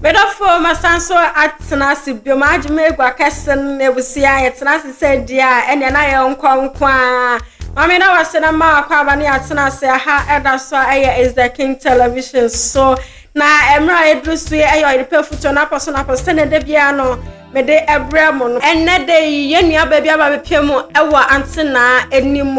Medɔfo masan so atena ase bio magye m'agua kɛse no na abusua yɛtena ase sɛ di a ɛnea na yɛ nkɔ nko a maame na wase na ma akɔ aba ne yɛatena ase ha ɛda so a ɛyɛ is the king television so na mmerɛ a yɛduru so yi ɛyɛ ɔyerepɛ fotuo no apɔ so no apɔ so sɛnea da biara no mede ɛbrɛ mo no. Ɛnnɛ da yi, yɛn nuabaa bi aba abɛpia mu wɔ antenaa anim.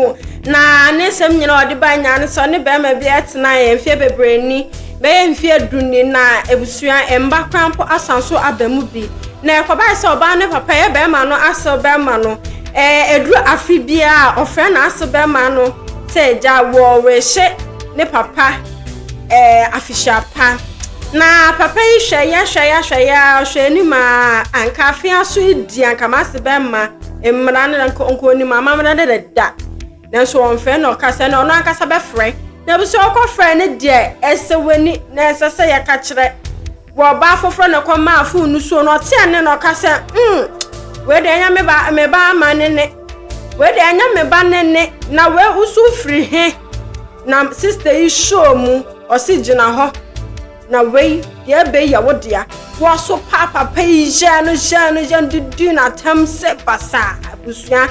Na ne nsɛm nyinaa a ɔde ba nyinaa ne sɛ ɔne barima bi tenaeɛ mfeɛ bebree ni, bɛyɛ mfeɛ du ni, na abusua mma koraa mpo asan so aba mu bi. Na ɛkɔbae sɛ ɔbaa no papa yɛ barima no asew barima no. Ɛduru afe biara a, ɔfrɛ n'asew barima no sɛ gya wɔrehye ne papa. Ɛɛ afehyia pa. Na papa yi hwɛ yɛ hwɛ yɛ hwɛ yɛ a ɔhwɛ anim a anka afe aso edi anka m'ase bɛma mmara no nka nka onim amammerɛ no deda. Nanso ɔmfrɛ na ɔka sɛ na ɔno ankasa bɛfrɛ. Na ebi sɛ ɔkɔfrɛ no deɛ ɛsɛ w'ani na ɛsɛ sɛ yɛka kyerɛ. Wɔ ɔbaa foforɔ na ɛkɔmaa fon no so no ɔte ɛne na ɔka sɛ mm wei deɛ ɛnyɛ me ba me ba ama ne ne wei deɛ ɛnyɛ me ba ne ne na wei woso firi he. Na sister yi sɔɔ mu, ɔse gyina hɔ, na wei deɛ ɛbɛ yi yɛ wo dea. Wɔso pa papa yi yɛɛ no yɛɛ no yɛɛ no didii no atɛm sɛ basaa. Abusua,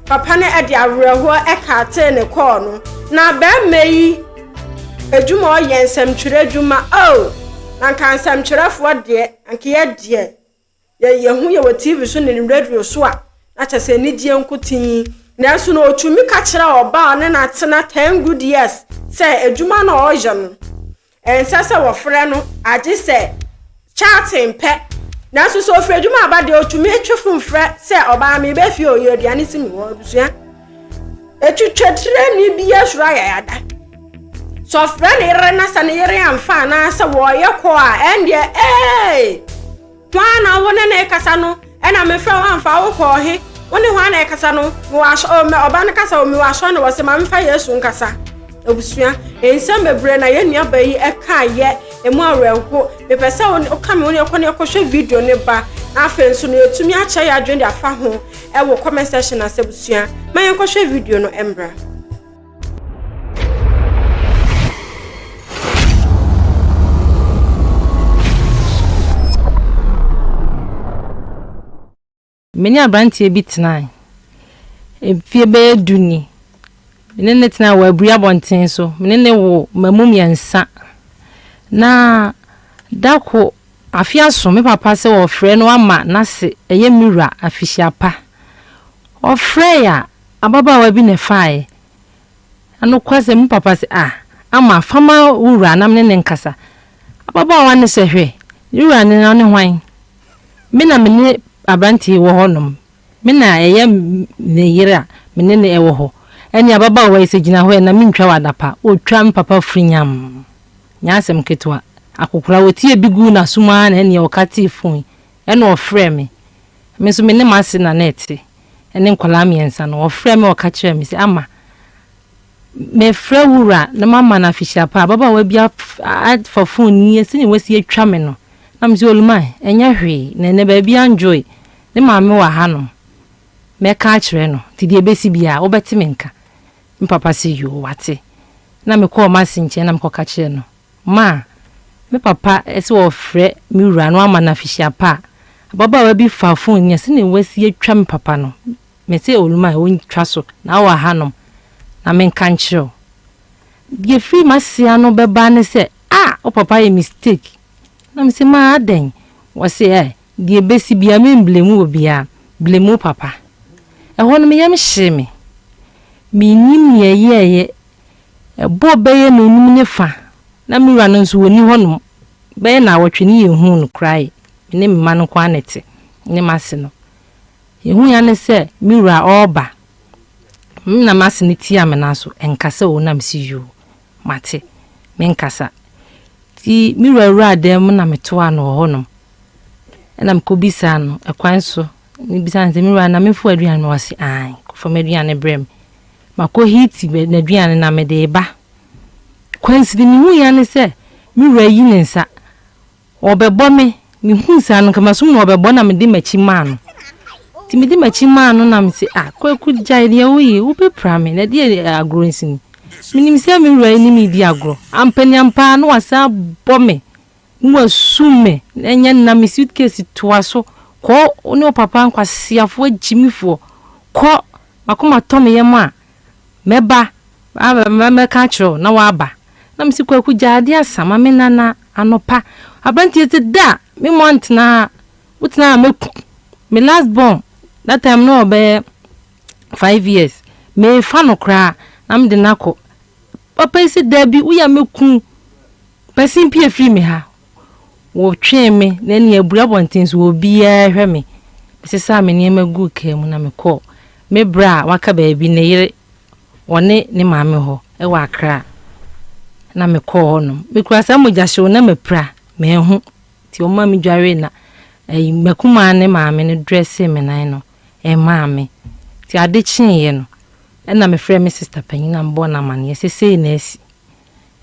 papa no ɛde awerɛhoɔ ɛkaatee ne kɔɔ no. Na bɛrima yi adwuma ɔyɛ nsɛmtwerɛ adwuma, oh, na nka nsɛmtwerɛfoɔ deɛ, anka yɛ deɛ. Yɛ yɛhu yɛ wɔ TV so ne radio so a, na kyerɛ sɛ anigyeɛ nkoten. Nanso no ɔtumi ka kyerɛ ɔbaa a ɔne no atena 10 good years sɛ adwuma no a ɔyɛ no, ɛnsɛ sɛ wɔfrɛ no agye sɛ chatting pɛ. Nanso sɛ ɔfiri adwuma aba deɛ ɔtumi twe fon frɛ sɛ ɔbaa meba fie o, yɛ aduane si me hɔ abusua. Atwitwatirani bi asuro ayayada. Sɛ ɔfrɛ ne yere na sɛ ne yere amfa anaasɛ wɔreyɛ kɔ a, ɛndeɛ ee! Hwan na wo ne no rekasa no? Ɛna mefrɛ wo amfa wo kɔɔ he? Wo ne hwan na ɛkasa no? Mewɔ asɔ oh, mɛ ɔba no kasa o, mewɔ asɔre na wɔse ma memfa Yesu nkasa. Abusua, nsɛm bebree na yɛn nuabaa yi ɛkaeɛ, emu awerɛho. Mepɛ sɛ woka me ho na yɛkɔ na yɛkɔhwɛ video no ba, na afei nso no yɛtumi akyerɛ yɛn adwene de afa ho ɛwɔ comment section ase. Abusua, ma yɛnkɔhwɛ video no mbra. Me ne aberanteɛ bi tenae mfeɛ bɛyɛ du ni. Me ne no tenae wɔ Aburi abɔnten so. Me ne no woo mmamu mmiɛnsa. Na da ko, afe aso, me papa sɛ wɔfrɛ no ama n'ase ɛyɛ me wura afehyia pa. Ɔfrɛe a, Ababaawa bi na ɛfaeɛ. Na nokwasɛm, me papa se, Ah, Ama, fa ma wo wura na me ne no nkasa. Ababaawa no sɛ, Hwɛ, ne wura no ɔne hwan? Me na me ne aberanteɛ yi wɔ hɔnom. Me na ɛyɛ ne yere a me ne no wɔ hɔ. Ɛnneɛ ababaawa yi sɛ, Gyina hɔ ɛ, na mentwa wo adapa. Ɔtwa me papa firi nyamm. Nyɛ asɛm ketewa. Akɔkoraa, ɔtiee bi guu n'asom ara na ɛnneɛ ɔkatee fon yi. Ɛnna ɔfrɛɛ me. Me nso me ne m'ase na na ɛte, ne nkwadaa mmiɛnsa no. Ɔfrɛɛ me ɔka kyerɛɛ me sɛ, Ama, mefrɛ wo wura na mama no afehyia pa. Ababaawa bi afa fon ni, sɛnea wasi atwa me no. Na me sɛ, Oluman, ɛnyɛ hwee, na ɛnnɛ baabi andwoe. Ne maame wɔ hanom. Mɛka akyerɛ no, nti deɛ ɛbɛsi biara, wobɛte me nka. Me papa se, Yoo, wate. Na mekɔɔ m'ase nkyɛn na mekɔka kyerɛɛ no. Ma me papa sɛ ɔfrɛ me wura na wama no afehyia pa a, ababaawa bi faa fon ni a sɛnea wasi atwa me papa no, mese Oluma ɔntwa so na wɔ hanom na menka nkyerɛ wo. Deɛ ɛfiri m'ase ano bɛba ne sɛ, ah, wo papa ayɛ mistake. Na mese, ma adɛn? Wɔse, eh, deɛ ɛbɛsi biara memblame obiara, blame wo papa. Ɛhɔ no me yam hyee me. Mennim nea ɛyɛeɛ Ɛbɔɔ bɛyɛ nnɔnnum ne fa na me wura no nso ɔnni hɔnom. Bɛyɛ nnawɔtwe ne yɛnhuu no koraa ɛ. Me ne me mma no nko ara na ɛte, ne m'ase no. Yɛhui ara ne sɛ me wura ɔreba. Me na m'ase no tia me nan so, ɛnkasa o, na mese yoo, mate, menkasa. Nti me wura wuraa dan mu na metoaa no wɔ hɔnom. Ɛna mekɔbisaa no ɛkwan so, mebisaa no sɛ, me wura na memfa w'aduane no? Ɔse aane, kɔfa m'aduane brɛ me. Makɔ Haiti n'aduane na mede reba. Kwansini mehui ara ne sɛ me wura ayi ne nsa. Ɔrebɛbɔ me. Mehuu saa no nka m'asom na ɔrebɛbɔ na mede m'akyi maa no. Nti mede m'akyi maa no na mese ah Kwaku gyae deɛ woyɛ yi wobɛpira me na ɛdeɛ agorɔ nsi ni. Menim sɛ me wura yi ne me redi agorɔ. Ampaniampa ara na wasan abɔ me. Na wasum me, na ɛnyɛ nna me suitcase toa so, kɔ wo ne wo papa nkwaseafoɔ agyimifoɔ, kɔ, m'akoma tɔ me yam a, mɛba mɛka akyerɛ wo na woaba. Na mese Kwaku gya adeɛ asa ma me nana anɔpa. Aberanteɛ sɛ da, me mmoa ntena ha, wotena ha mɛku me last born, that time na ɔbɛyɛ 5 years, mefa no koraa na mede no akɔ. Papa yi sɛ daabi, woyɛ a mɛku wo. Pɛsen pue firi me ha. Wɔtwee me na ɛne aburu abɔnten so obiara hwɛ me. Mesesaa me nneɛma guu kaa mu na mekɔɔ me bra a waka baabi ne yere ɔne ne maame hɔ wɔ Accra. Na mekɔɔ hɔnom. Mekura saa mogyahyew na mapira, manhu. Nti wɔma me dwaree na ɛyi m'akumaa ne maame no dressee me nan no ɛmaa me. Nti ade kyeeɛ no ɛna mefrɛɛ me sister panyin na mebɔɔ no amanneɛ sɛ sei na asi.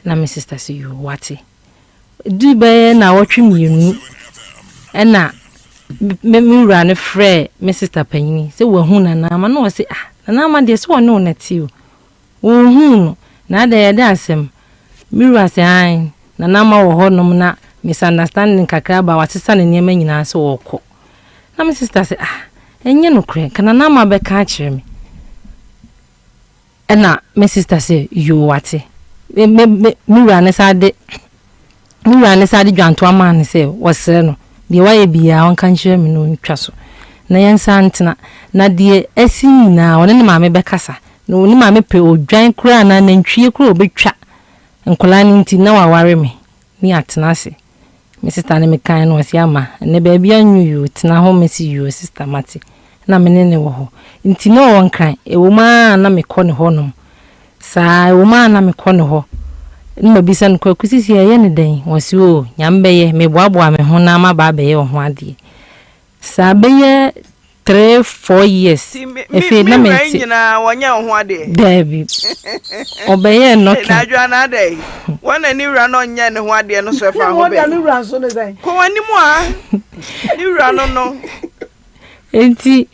Na me sister se yoo wate. Ɛduru bɛyɛ nnawɔtwe mmienu ɛna me me wura no frɛɛ me sister panyin sɛ wahu Nana Ama na ɔse ah Nana Ama deɛ sɛ ɔne wo na ɛte o. Wɔnhuu no na adɛn ɛdɛn asɛm? Me wura se aane Nana Ama wɔ hɔnom na misunderstanding kakra aba wasesa ne nneɛma nyinaa sɛ ɔrekɔ. Na me sister se ah ɛnyɛ nokorɛ nka Nana Ama bɛka akyerɛ me. Ɛna me sister sɛ, Yoo wate. Me me me me wura no san de me wura no san de dwantoa maa no sɛ wɔsrɛ no deɛ wayɛ biara ɔnka nkyerɛ me na ɔntwa so na yɛnsan ntena. Na deɛ asi nyinaa ɔne ne maame bɛkasa. Na ne maame pɛ odwan koraa anaa nantwie koraa a ɔbɛtwa nkwadaa no nti na waware me ne yɛatena ase. Me sister ne me kae no ɔse ama ɛnɛ baabi anwu yoo tena hɔ mese yoo sister mate na me ne no wɔ hɔ nti na ɔwɔ nkran ɛwɔ mu aa na me kɔ ne hɔ nom saa ɛwɔ mu aa na me kɔ ne hɔ na mabisa no kwaku sisi ɛyɛ ne dɛn ɔse oo nyame bɛyɛ me boaboa me ho na maba abɛyɛ wo ho adeɛ Saa bɛyɛ three four years Nti me me afei me na wura yi mente. nyinaa wɔnyɛ wo ho adeɛ? Daabi. Ɔbɛyɛɛ Ee, na knocking. Adwoa na adɛn? Wɔn na ne wura no ɔnyɛ ne ho adeɛ no so ɛfa ho Wɔn deɛ bɛn? ne wura nso ne sɛn? Kɔ w'anim a, ne wura no no. Enti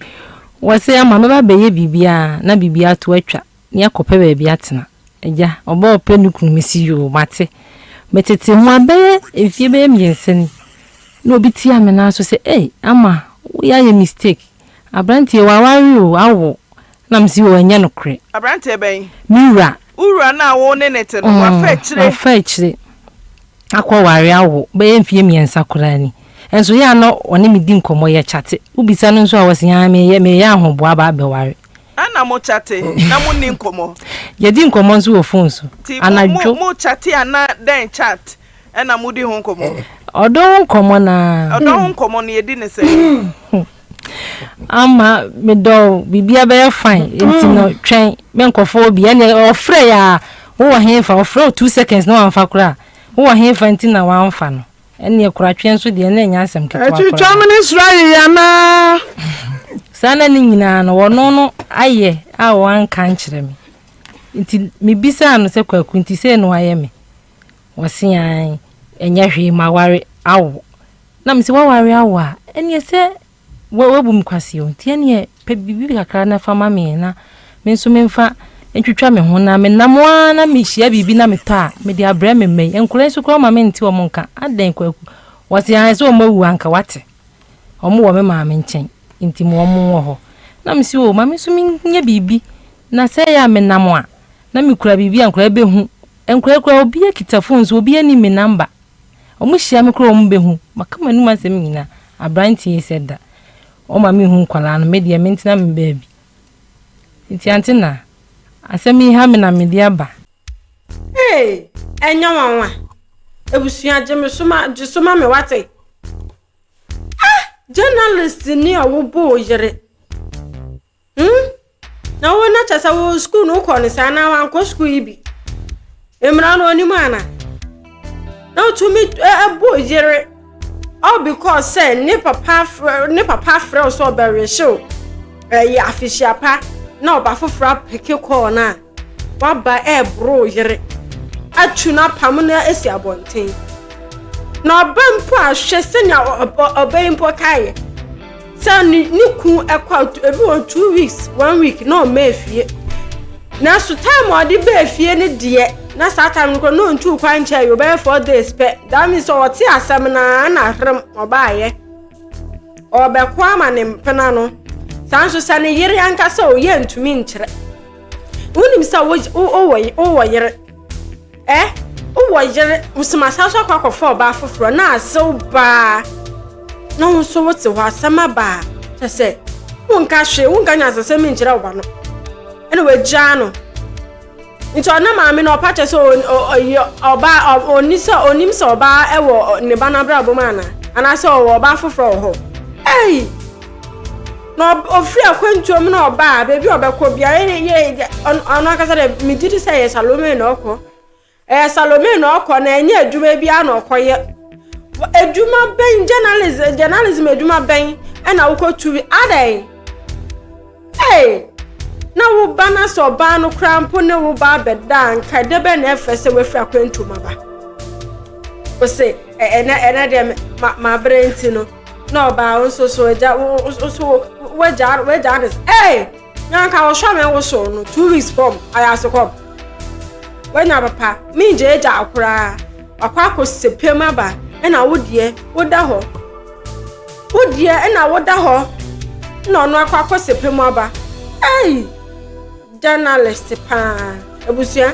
wɔse ama mɛba abɛyɛ biribiara na biribiara to atwa. Ne akɔpɛ baabi atena. Agya, ɔba a ɔpɛ ne kunu, mese yoo, mate. Metete ho a bɛyɛ mfie bɛyɛ mmiɛnsa ni, na obi tia me nan so sɛ, ei, Ama, woyɛ ayɛ mistake. Aberanteɛ, waware o, awo. Na mese oo, ɛnyɛ nokorɛ. Aberanteɛ bɛn? Me wura. Wo wura no a wo ne no te no, wafa akyire? Wafa akyire. Akɔware awo bɛyɛ mfeɛ mmiɛnsa koraa ni. Nso yɛ a na ɔne me di nkɔmmɔ, yɛkyate. Wobisa no nso a, ɔse aa meyɛ mereyɛ ahoboa aba abɛware. Ɛna mo kyate na mo nni nkɔmmɔ? Yɛdi nkɔmmɔ nso wɔ phone so. Nti mo mo Anadwo. mo kyate anaa dɛn chat ɛna modi ho nkɔmmɔ? Ɔdɔ ho nkɔmmɔ no ara. Ɔdɔ ho nkɔmmɔ no yɛdi no sɛn? Ama medɔ wo, biribiara bɛyɛ fine nti no twɛn menkɔfa obi. Ɛnneɛ ɔfrɛ yɛ a wowɔ hefa? Ɔfrɛ wo 2 seconds na wamfa koraa a, wowɔ hefa nti na wamfa no? Ɛnneɛ koratweɛ nso deɛ na ɛnyɛ asɛm ketewa koraa. Atwitwa me ne soro ayeyɛ anaa? Saa na ne nyinaa no ɔno no ayɛ a wanka nkyerɛ me. Nti mebisaa no sɛ Kwaku nti sei na wayɛ me? Ɔse ae, ɛnyɛ hwee maware awo. Na mese waware awo a, ɛneɛ sɛ wabu me kwasea o, nti ɛneɛ pɛ biribi kakra na fa ma me na me nso memfa ntwitwa me ho na menam ara na mehyia biribi na metɔ a, mede abrɛ me mma yi. Nkwadaa yi nso koraa woma mente wɔn nka. Adɛn Kwaku? Wɔse ae sɛ wɔn awu anka wate. Wɔn wɔ me maame nkyɛn nti ma wɔn wɔ hɔ. Na mese o, ma me nso menyɛ biribi na sɛ ɛyɛ a menam a na mekura biribi a nkwadaa bɛhu. Nkwadaa koraa obiara kita phone so obiara nim me number. Ɔmo hyia me koraa ɔmo bɛhu. Maka m'anum asɛm nyinaa. Abranteɛ yi sɛ da. Ɔma me hu nkwadaa no, me deɛ mentena me baabi. Nti ante na, asɛm yi ha me na mede aba. Hey, ɛnyɛ nwanwa. Abusua gye me so ma gye so ma me wate. Ah, journalist ni a wobɔ wo yere. Hmm? Na wo na kyɛ sɛ wo sukuu no wokɔ no saa na wankɔ sukuu yi bi. Mmara no onim ana? Na wotumi ɛbɔ yere all because sɛ ne papa frɛ ne papa frɛ wo sɛ ɔbɛrehyew ɛyɛ afehyia pa na ɔba foforɔ apeke kɔɔ no a. W'aba reboro wo yere, atu no apam no asi abɔnten. Na ɔba mpo a hwɛ sɛnea ɔba yi mpo kaeɛ sɛ ne ne kun ɛkɔ ebi wɔ 2 weeks 1 week na ɔma efie. Nanso time a ɔde baa efie no deɛ. Na saa time no koraa na ɔntuu kwan nkyɛe, ɔbɛyɛ 4 days pɛ. That means sɛ ɔte asɛm no ara na herem ɔbaayɛ. Ɔrebɛko ama ne mpena no. Saa nso sɛ ne yere ankasa o, yɛ ntumi nkyerɛ. Wonim sɛ wowɔ wowɔ yere. Ɛ wowɔ yere, wosoma so akɔ akɔfa ɔbaa foforɔ na asew baa. Na wo nso wote hɔ asɛm aba a, kyɛ sɛ wonka hwee, wonka nyansasɛm nkyerɛ wo ba no. Ɛna wagyaa no. Nti ɔne maame no ɔpa kyɛ sɛ ɔyɛ ɔbaa ɔni sɛ ɔnim sɛ ɔbaa ɛwɔ ne ba n'abrabɔ mu ana anaasɛ ɔwɔ ɔbaa foforɔ wɔ hɔ. Ei! Na ɔfiri akwantuo mu na ɔbaa baabi a ɔbɛkɔ bia yɛ yɛ ɔno ankasa dɛ megye di sɛ ɛyɛ Salome na ɔkɔ. Ɛyɛ Salome na ɔkɔ na ɛnyɛ adwuma biara na ɔkɔyɛ. Adwuma bɛn journalism journalism adwuma bɛn ɛna wokɔtu bi adɛn? Hey! Na wo ba na sɛ ɔbaa no koraa mpo ne wo ba abɛda a nka ɛdɛ bɛn na ɛfɛ sɛ woafiri akwantu mu aba. Wo se ɛnɛ ɛnɛ deɛ ma mabrɛ nti no na ɔbaa wo nso so agya wo nso wagya wagya ne hey! Na nka ɔhwɛ me wosow no 2 weeks kɔm ayase kɔm. Wanya papa mengyaagyaa koraa wakɔ akɔsɛpɛ mu aba ɛna wo deɛ woda hɔ. Wo deɛ ɛna woda hɔ na ɔno akɔ akɔsɛpɛ mu aba. Ei! Journalist paa. Abusua.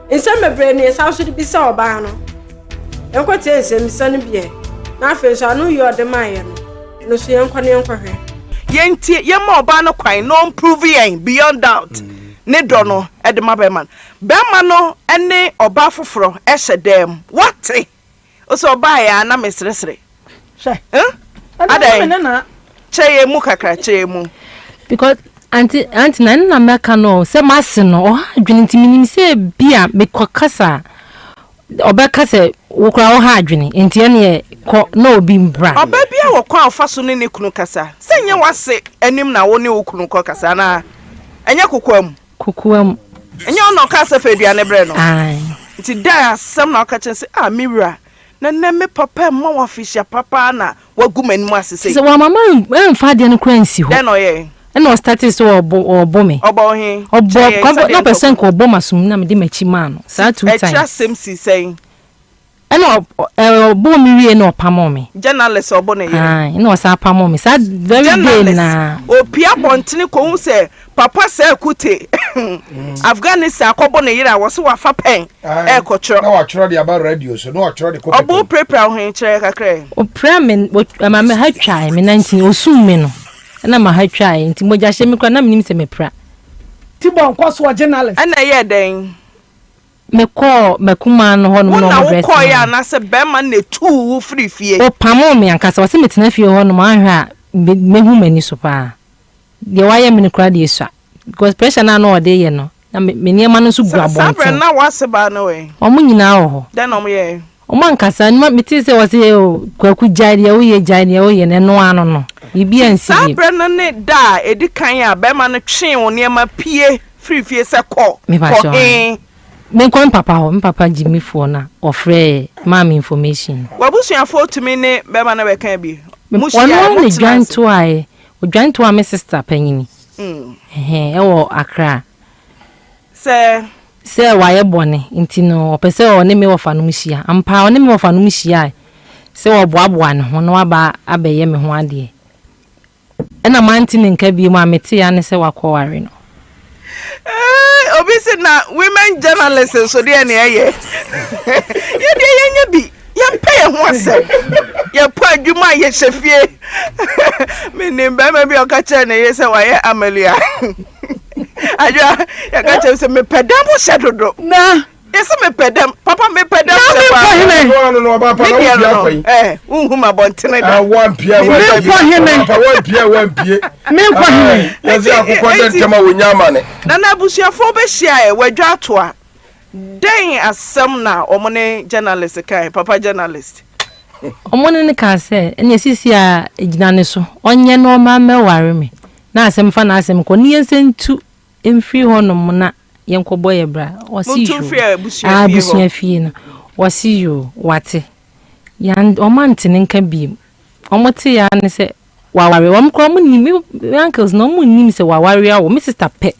Nsɛm bebree na yɛsan so de bisa ɔbaa no. Yɛnkɔtie nsɛmmisa no bi ɛ. Na afei nso ano yi ɔde maayɛ no, ɛno nso yɛnkɔ ne yɛnkɔhwɛ. Yɛntie, yɛmma ɔbaa no kwan na ɔmprove yɛn beyond doubt ne dɔ no de ma bɛrima no. Bɛrima no ne ɔbaa foforɔ hyɛ dan mu. Woate? Wo sɛ ɔbaeɛ a na meseresere. Hwɛ. Huh? Ɛna Adɛn? me ne na. Kyerɛ yɛn mu kakra, kyerɛ yɛn mu. Because aunty aunty na ɛno na mɛka no sɛ m'ase no ɔha adwene nti menim sɛ bi a mekɔ kasa a ɔbɛka sɛ wo koraa woha adwene nti ɛneɛ kɔ na obi mbra. Ɔbaa biara wɔ kwan a ɔfa so ne ne kunu kasa. Sɛ ɛnyɛ w'ase anim na wo ne wo kunu kɔ kasa anaa? Ɛnyɛ kokoam? Kokoam. Ɛnyɛ ɔno na ɔkaa sɛ fa aduane brɛ no? Ae. Nti dɛn asɛm na woka kyerɛ no sɛ, Ah, me wura, na nnɛ me papa mma wo afehyia papa na wagu m'anim ase sei? Sɛ wamma mamfa adeɛ no koraa ansi hɔ. Dɛn na ɔyɛe? Ɛna ɔstartee sɛ ɔɔbo ɔɔbo me. Ɔbɔ wo he? Ɔbɔ Kyerɛ yɛn kwan sɛdeɛ na ɔpɛ sɛ ntɔkwa. nka ɔbɔ m'asom na mede m'akyi maa no saa two Akyire times. asɛm sii sɛn? Ɛna ɔbɔɔ me wie na ɔpamoo me. Journalist a ɔbɔ ne yere. Ae, ɛna ɔsan pamoo me saa very day Journalist naa. opie abɔntene kɔhu sɛ papa Sekou te Afghanistan akɔbɔ ne yere a wɔse wafa pɛn ɛrekɔtwerɛ. Na watwerɛ de aba radio so, na watwerɛ de kɔ paper Ɔbo mu. pirapira wo he kyerɛ kakra ɛ. Ɔpira me, ɔma me ha twae, me nan nti ɔsum me no ɛna ma ha twae nti mogya hyɛ me koraa na menim sɛ mapira. Ti bɔ nkɔ soɔ journalist. Ɛna ɛyɛɛ dɛn? Mekɔɔ m'akumaa no hɔnom Wo na na wɔdrɛse wokɔeɛ me. anaasɛ barima no na ɛtuu wo firii fie? Ɔpamoo me ankasa. Ɔse metena fie hɔnom a anhwɛ a mɛhu m'ani so paa. Deɛ wayɛ me no koraa deɛ ɛsua. Because pressure no a na ɔde yɛ no, na me nneɛma no nso gu Saa berɛ no abɔnten. na w'asebaa no wɔ he? Wɔn nyinaa wɔ hɔ. Dɛn na wɔyɛeɛ? Wɔn ankasa, metee sɛ wɔse oh, Kwaku gyae deɛ woyɛ, gyae deɛ woyɛ no, ɛno ara no no. Biribi Nti ansi saa bio. berɛ no ne da a ɛdi kan a barima no twee wo nneɛma pue firii fie sɛ kɔ, kɔ Mepakyɛw he? ae. Menkɔ me papa hɔ, me papa gyimifoɔ na ɔfrɛɛ maa me information. W'abusuafoɔ tumi ne bɛrima no bɛkaa bi? Mo Ɔno hyiaeɛ, ara mo na tenaa dwan ase? toaeɛ, ɔdwan toaa me sister panyini, ɛhɛn, ɛwɔ Accra. Sɛ? Sɛ wayɛ bɔne nti no ɔpɛ sɛ ɔne me wɔfanom hyia. Ampa ara ɔne me wɔfanom hyiae sɛ ɔboaboa ne ho na waba abɛyɛ me ho adeɛ. Ɛna mante ne nka bio a metee ara ne sɛ wakɔware no. Eeii obi se na women journalist nso deɛ ne ɛyɛ yɛ deɛ yɛnyɛ bi yɛmpɛ yɛn ho asɛm yɛpɔ adwuma a yɛhyɛ fie menim bɛrima bi a ɔka kyerɛ ne yere sɛ wayɛ amalia adwoa yɛka kyerɛ sɛ mepɛ dɛm hyɛ dodo na Yɛse mepɛ dɛm papa mepɛ dɛm Na hyɛ menkɔ paa. hene? Ɔno ano no ɔba pa Me na deɛ wompie no no akwan. eh wonhu ma abɔntene da. Ah, wampie a Menkɔ wampie. hene? Ɔba pa wampie a wampie. Menkɔ hene? Yɛse Enti- akokɔ dɛ enti- ntɛm a wɔnya amane. Nana abusuafoɔ bɛhyia ɛ wadwa atoa. Dɛn asɛm na wɔn ne journalist kae papa journalist? Wɔn ne no kaa sɛ, Ɛnneɛ seesei a gyina ne so, ɔnyɛ na ɔmma mmɛware me, na asɛm fa n'asɛm kɔ, ne yɛnsan ntu mfiri hɔnom na yɛnkɔbɔ yɛ bra. Ɔse Montu yoo. mfiri abusua Ah, fie hɔ. abusua fie no. Ɔse yoo, wate. Yan, wɔn ante ne nka biem. Wɔn te ya ne sɛ waware. Wɔn koraa wɔn nim, me, me uncles no wɔn nim sɛ waware awo. Me sister pɛ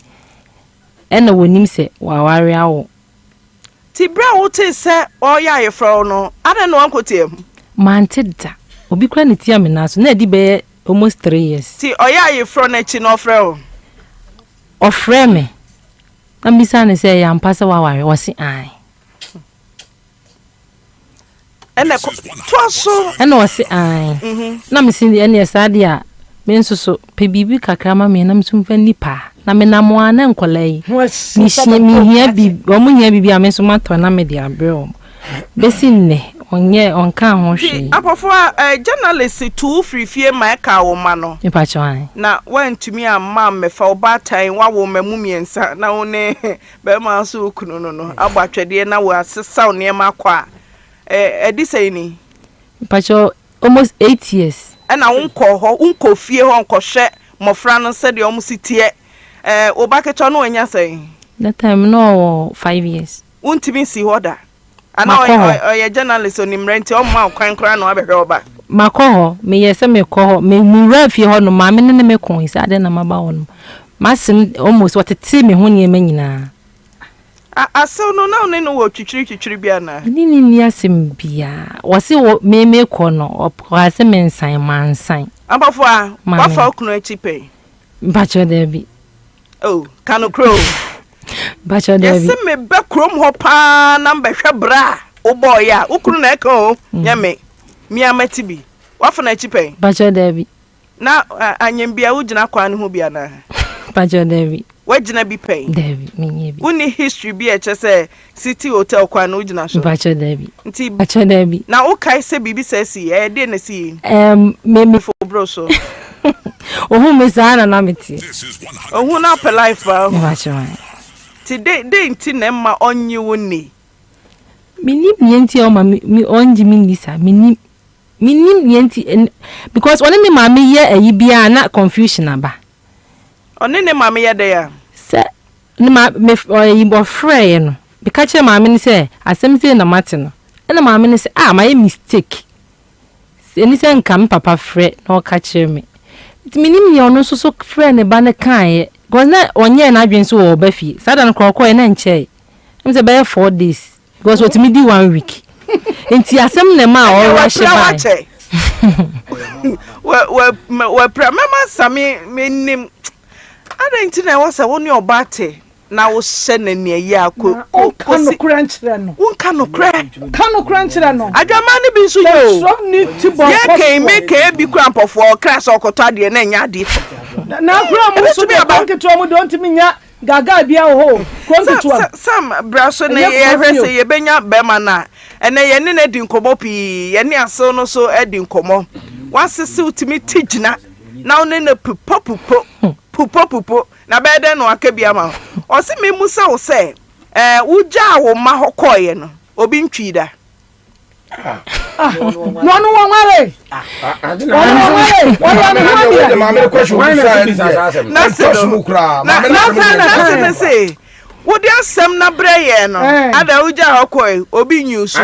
ɛna wɔnim sɛ waware awo. Nti berɛ a wotee sɛ ɔreyɛ ayeforɔ no, adɛn na woankɔtia mu? Mante da. Obi koraa na ɛtia me nan so. Na adi bɛyɛ almost 3 years. Nti ɔyɛ ayeforɔ no akyi no ɔfrɛ wo? Ɔfrɛɛ me na mebisaa no sɛ ɛyɛ ampa sɛ woaware? Ɔse aane. Ɛna ɛkɔ toa so. Ɛna ɔse aane. Na mese ɛneɛ saa deɛ a me nso so pɛ biribi kakra ma me na me nso mfa nni paa. Na menam a na nkwadaa yi mehyia mehia biribi wɔn hia biribi a me nso matɔ na mede abrɛ wɔn. Bɛsi nnɛ ɔnyɛ ɔnkaa ho Nti hwee. Apɔfoa eh, journalist tu wo firi fie ma ɛkaa wo mma no. Mepakyɛw aane. Na woantumi amma ammɛfa wo baatan, woawo mma mu mmiɛnsa na wo ne barima nso wo kunu no no abɔ atwɛdeɛ na woasesaw nneɛma akɔ a, eh, ɛde sɛn ni? Mepakyɛw almost 8 years. Ɛna wonkɔɔ hɔ, wonkɔɔ fie hɔ nkɔhwɛ mmɔfra no sɛdeɛ wɔn si teɛ. Eh, wo ba ketewa no wanya sɛn? That time na ɔwɔ 5 years. Wontumi nsii hɔ da. Anaa Makɔ hɔ. ɔyɛ journalist onim mmara nti ɔmma wo kwan koraa na wabɛhwɛ wo ba. Makɔ hɔ, meyɛɛ sɛ mekɔ hɔ, me mewuraa fie hɔ nom, maame no ne me koe sɛ adɛn na maba hɔ nom. M'ase no almost ɔtetee me ho nneɛma nyinaa. A Asew no na wo ne no wɔ twitwiri twitwiri bi anaa? Me ne no nni asɛm biara. Ɔse wɔ me mekɔ no, ɔkaa sɛ mensan, mansan. Ampafoa, Maame. woafa wo kunu akyi pɛn? Mpakyɛw daabi. Oh, ka nokorɛ o. Mpakyɛw daabi. Yɛse meba kurom hɔ paa na mbɛhwɛ bra a wobɔɔyɛ a, wo kunu na ɛka o, nyɛ me. Me ara mate bi. Woafa no akyi pɛn? Mpakyɛw daabi. Na anyɛnbea wogyina kwan no ho bi anaa? Mpakyɛw daabi. Woagyina bi pɛn? Daabi, menyɛɛ bi. Wonni history bi a ɛkyerɛ sɛ City Hotel kwan no wogyina so? Mpakyɛw daabi. Nti. Mpakyɛw daabi. Na wokae sɛ biribi saa sii? Ɛyɛ deɛn na esii? Ɛɛm, me me. Fo boro so. Ohuu me saa na na meteɛ. Ohuu na ɔpɛ life paa. Mpakyɛw ae. Nti dɛn dɛn nti na ɛmma ɔnnye wo nni? Mennim nea nti a ɔma me me ɔngye me nni saa, mennim. Mennim nea nti ɛn because ɔne ne maame yɛ ayi biara na confusion aba. Ɔne ne maame yɛ dɛn a? Sɛ ne ma me ɔyi ɔfrɛeɛ no, meka kyerɛɛ maame no sɛ asɛm sei na mate no. Ɛna maame no sɛ ah mayɛ mistake. Ɛni sɛ nka me papa frɛ na ɔka kyerɛ me. Nti mennim nea ɔno nso so frɛɛ ne ba no kaeɛ because na ɔnyɛɛ n'adwene sɛ ɔreba fie. Saa da no koraa ɔkɔeɛ na ɛnkyɛe. Ɛm sɛ bɛyɛ 4 days because ɔtumi di one week. Nti asɛm na ɛmaa Ɛnneɛ ɔrush wapira baeɛ. wakyɛ. Wapira. Mɛma Same mennim. Adɛn nti na ɛwɔ sɛ wo ne ɔbaa te na wohyɛ no aniɛyaa ko Na ko wonka kosi nokorɛ nkyerɛ no. Wonka nokorɛ. Ka nokorɛ nkyerɛ no. Adwaman no bi nso yɛ o. Sɛ ne ti bɔ Yɛ kɛn me nkɔsoɔ. kɛn bi kura mpɔfoɔ ɔkra sɛ ɔkɔtɔ adeɛ na ɛnyɛ adeɛ tɔ. Na akora mu nso Ɛbɛtumi deɛ aba. kuro nketewa mu deɛ ɔntumi nya Gaga bia wɔ hɔ o, kuro nketewa mu. Sam bra so na Ɛnyɛ yɛhwɛ Kumasi sɛ o. yɛbɛnya bɛrima no a. Ɛnɛ yɛne no adi nkɔmmɔ pii, yɛne asew no nso adi nkɔmmɔ. W'asesew tumi te gyina na wo ne no pupopupo, pupopupo, na bɛyɛ dɛn na waka bi ama wo? Ɔse memmisa wo sɛ, ɛɛ wogyaa wo mma hɔ kɔeɛ no, obi ntwii da? Ah, na ɔno wɔnware. Ɔno wɔnware. Ɔyɛ ne ho adeɛ. Nase no, na nase no se, wode asɛm no abrɛ yɛn no, ada wogyaa hɔ kɔe, obi nyi wo su.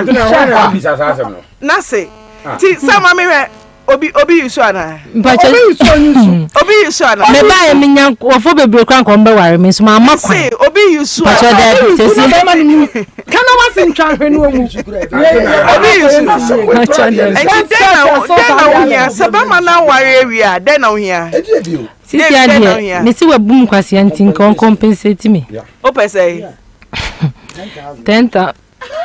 Nase, ti sɛ ma mehwɛ. Obi obi yi so anaa? Mpakyɛ. Obi yi so onyi so. Obi yi so anaa? Me ba yɛ me nya nkurɔfoɔ bebree kora nka wɔn bɛ ware me nso maa ma kwan. Se obi yi so. Mpakyɛ daabi sɛsi. Obi yi so na bɛrima no mu. Kana wasi ntwa ahwɛ no mu. Obi yi so. Mpakyɛ daabi. Nti dɛn na dɛn na wohia sɛ bɛrima no aware awie a dɛn na wohia? Sisi adeɛ me si wabu mu kwasia nti nka wɔn compensate me. Wopɛ sɛ? 10,000.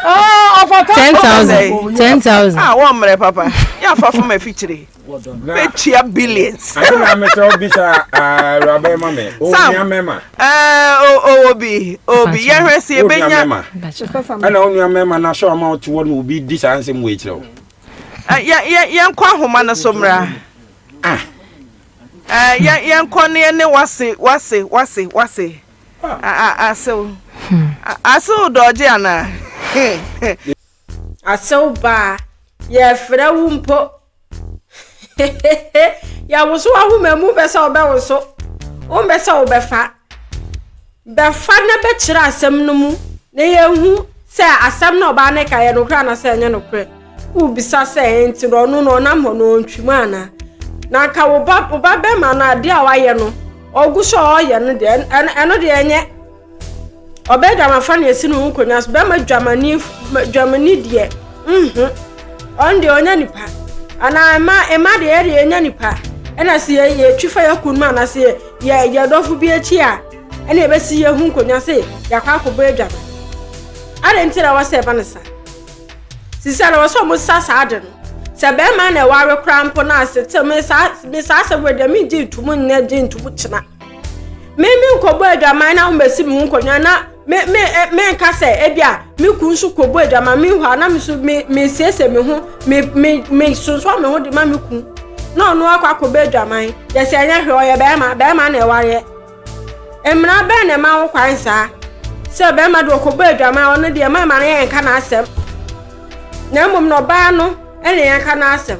10,000 10,000. Ah, wɔn mmerɛ papa. Yɛ afa fam afikyire. Bɛtua billions. Ante na mesɛ wobisa awuraba ma me. Sam, Onua mɛma. Ɔwɔ bi, ɔwɔ bi. Yɛhwɛ sɛ yɛbɛnya. Ɛna onua mɛma na sɛ ɔma wote hɔ na obi di saa nsɛm wei kyerɛ wo. Yɛnkɔ ahoma no so mmra. Ah. Yɛnkɔ ne yɛne wase, wase, wase, wase. Asew. Asew dɔgye anaa? Asew baa, yɛfrɛ wo mpo. Yɛwoso w'ahoma mu pɛ sɛ wobɛwoso. Wompɛ sɛ wobɛfa. Bɛfa na bɛkyerɛ asɛm no mu na yɛhu sɛ asɛm na ɔbaa no ka yɛ nokorɛ anaasɛ ɛnyɛ nokorɛ. Wobisa sɛ enti no ɔno no ɔnam hɔ no ɔntwi mu anaa? Na anka wo ba wo ba bɛrima no adeɛ a wayɛ no ɔgu so a ɔyɛ no deɛ ɛno deɛ ɛnyɛ. Ɔbaa dwamanfa na esi ne ho nkonnwa so. Bɛrima dwamani dwamani deɛ nhu. Ɔno deɛ ɔnyɛ nipa. Anaa mma mma deɛ yɛ deɛ yɛnyɛ nipa. Ɛna sɛ yɛ yɛtwi fa yɛ kunu mu anaasɛ yɛ yɛ yɛ dɔfo bi akyi a ɛna yɛbɛsi yɛ ho nkonnwa sɛ yɛakɔ akɔbɔ adwaman. Adɛn nti na ɛwɔ sɛ ɛba no saa? Sisi a na ɛwɔ sɛ wɔn sa saa ade no. Sɛ bɛrima na ɛware koraa mpo na ase te me saa me saa asɛm wɔ deɛ me gye ntum nyɛ gye ntum kyena. Me me nkɔbɔ adwaman na wɔbɛsi me ho nkonnwa na me me eh, me nka sɛ ebi a me kun nso kɔbɔ adwaman me hɔ a na me nso me me siesie me ho me me me sonsoa me ho de ma me kun na ɔno akɔ akɔbɔ adwaman yɛsɛ ɛnyɛ hwɛ ɔyɛ bɛrima bɛrima na ɛwareɛ mmara bɛn na ɛma wo kwan saa sɛ bɛrima de ɔkɔbɔ adwaman ɔno deɛ mma ma no yɛ nka n'asɛm na mmom na ɔbaa no ɛna yɛnka n'asɛm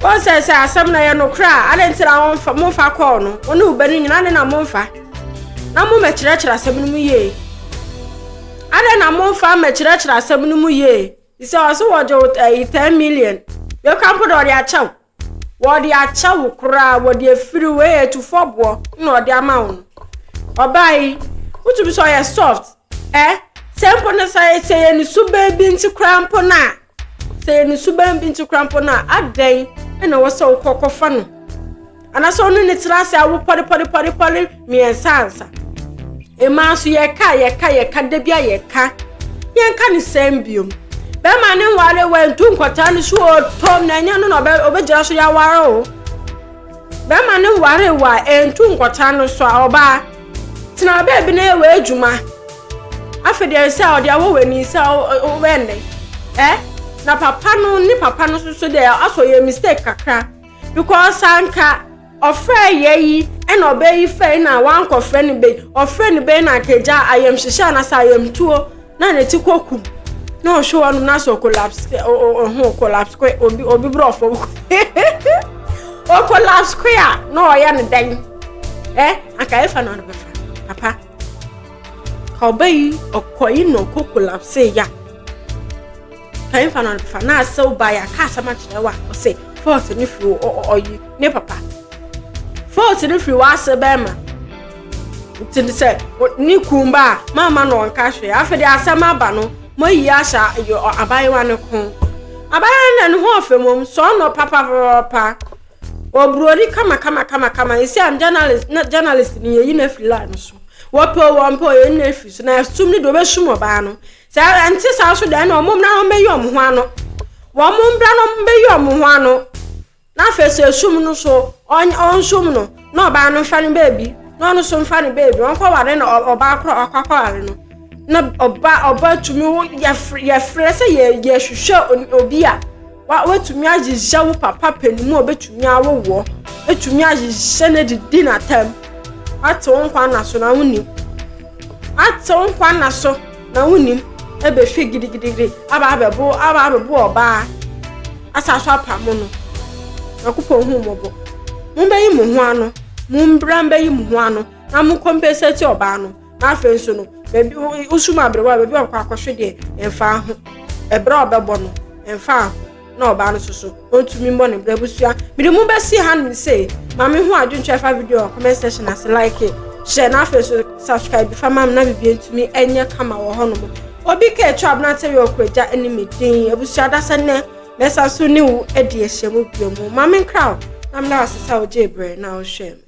Wɔn sɛ sɛ asɛm no yɛ nokorɛ a, adɛn nti na wɔmfa momfa kɔɔ no? Wo ne wo ba no nyinaa adɛn na momfa? Na mommɛkyerɛkyerɛ asɛm no mu yie. Adɛn na momfa mmɛkyerɛkyerɛ asɛm no mu yie? Sɛ ɔse wɔgye wo ɛyi 10 million. Yɛkora mpo de ɔde akyɛ wo. Wɔde akyɛ wo koraa, wɔde afiri wo, ɛyɛ atufɔ boɔ na ɔde ama wo no. Ɔbaa yi, wotumi sɛ ɔyɛ soft. Ɛ, sɛ mpo no sɛ sɛ yɛ ne suban bi nti koraa mpo no a, Sɛ yɛ ne suban bi nti koraa mpo no a, adɛn na ɛwɔ sɛ wokɔ kɔfa no? Anaasɛ ɔne ne tena ase awo pɔrepɔrepɔrepɔre mmiɛnsa ansa? Mmaa nso yɛka yɛka yɛka da bi a yɛka yɛnka ne sɛn biom. Bɛrima ne nware wantu nkɔtaa no so ɔtɔm na ɛnyɛ no na ɔbɛgyina so yɛaware o. Bɛrima no waree wo a, ɛntu nkɔtra no so a, ɔbaa, tena baabi na yɛ w'adwuma. Afei deɛ sɛ ɔde awɔ w'ani sɛ wobɛyɛ nnɛ. Ɛ na papa no ne papa no nso so deɛ asɔ yɛ mistake kakra because anka ɔfrɛ yɛ yi ɛna ɔbɛ yi fɛ na wankɔfrɛ no bɛ ɔfrɛ no bɛ na anka agya ayamhyehye anasɛ ayamtuo na ne ti kɔ kum na ɔhwɛ hɔ nom na sɛ ɔkolapse ɔho ɔkolapse kɔ obi obi borɔfo ɔkolapse kɔ a na ɔyɛ no dɛn ɛ anka efa na ɔde bɛfa papa ka ɔba yi ɔkɔ yi na ɔkɔ kolapse ya ka efa na ɔde bɛfa na asɛw ba yɛ aka asɛm akyerɛ wa ɔsɛ fɔɔt ne firi ɔyi ne papa fɔɔt ne firi w'ase bɛrima. Nti no sɛ ne kun ba a, mamma no ɔnka hwee. Afei deɛ asɛm aba no, moayi ahyɛ abayewa no ko. Abayewa no na ne ho ɔfɛ mmom, sɔɔ no papapapa. Oburoni kama kama kama kama. Esi am journalist na journalist ni yɛyi no afiri line no so. Wɔpɛ o wɔmpɛ o yɛyi no afiri so. Na ɛsum no deɛ ɔbɛsum ɔbaa no. Sɛ ɛnte saa nso deɛ ɛna wɔn mmra na wɔmmɛyi wɔn ho ano. Wɔn mmra na wɔmmɛyi wɔn ho ano. Na afei sɛ esum no so ɔnsum no na ɔbaa no mfa no baabi na ɔno nso mfa no baabi ɔnkɔware no ɔbaa korɔ ɔkɔ akɔware no na ɔba ɔba tumi wo yɛfrɛ yɛfrɛ sɛ yɛ yɛhwehwɛ obi a wa watumi ahyehyɛ wo papa panin a obetumi awowoɔ etumi ahyehyɛ no adidi n'atam ate wo nkwa nna so na wonim ate wo nkwa nna so na wonim ɛbɛhwɛ gidigidigidi aba abɛbo aba abɛbo ɔbaa. asa so apamo no. Nyankopɔn hu mmɔbɔ. Mombɛyi mo ho ano. Mombra mbɛyi mo ho ano na mo compensate ɔbaa no. Na afei nso no, baabi wosum aberewa baabi a ɔkɔ akɔhwe deɛ ɛmfa ho. Ɛberɛ a ɔbɛbɔ no, ɛmfa ho. Na ɔbaa no nso so, ɔntumi mmɔ ne brɛ abusua. Mede mo bɛsi hanom sei. Ma me ho adwentwerɛ fa video wɔ comment section ase like, share na afei nso subscribe fa ma me na biribi ntumi ɛnyɛ kama wɔ hɔnom. Obi ka atwa abenante yɛ ɔkoragya ne me din abusua da sɛ nnɛ mɛsa so ne wo adi ahyia mu bio mu ma me nkra wo na meda ase sɛ wogyee berɛ na wohwɛɛ me.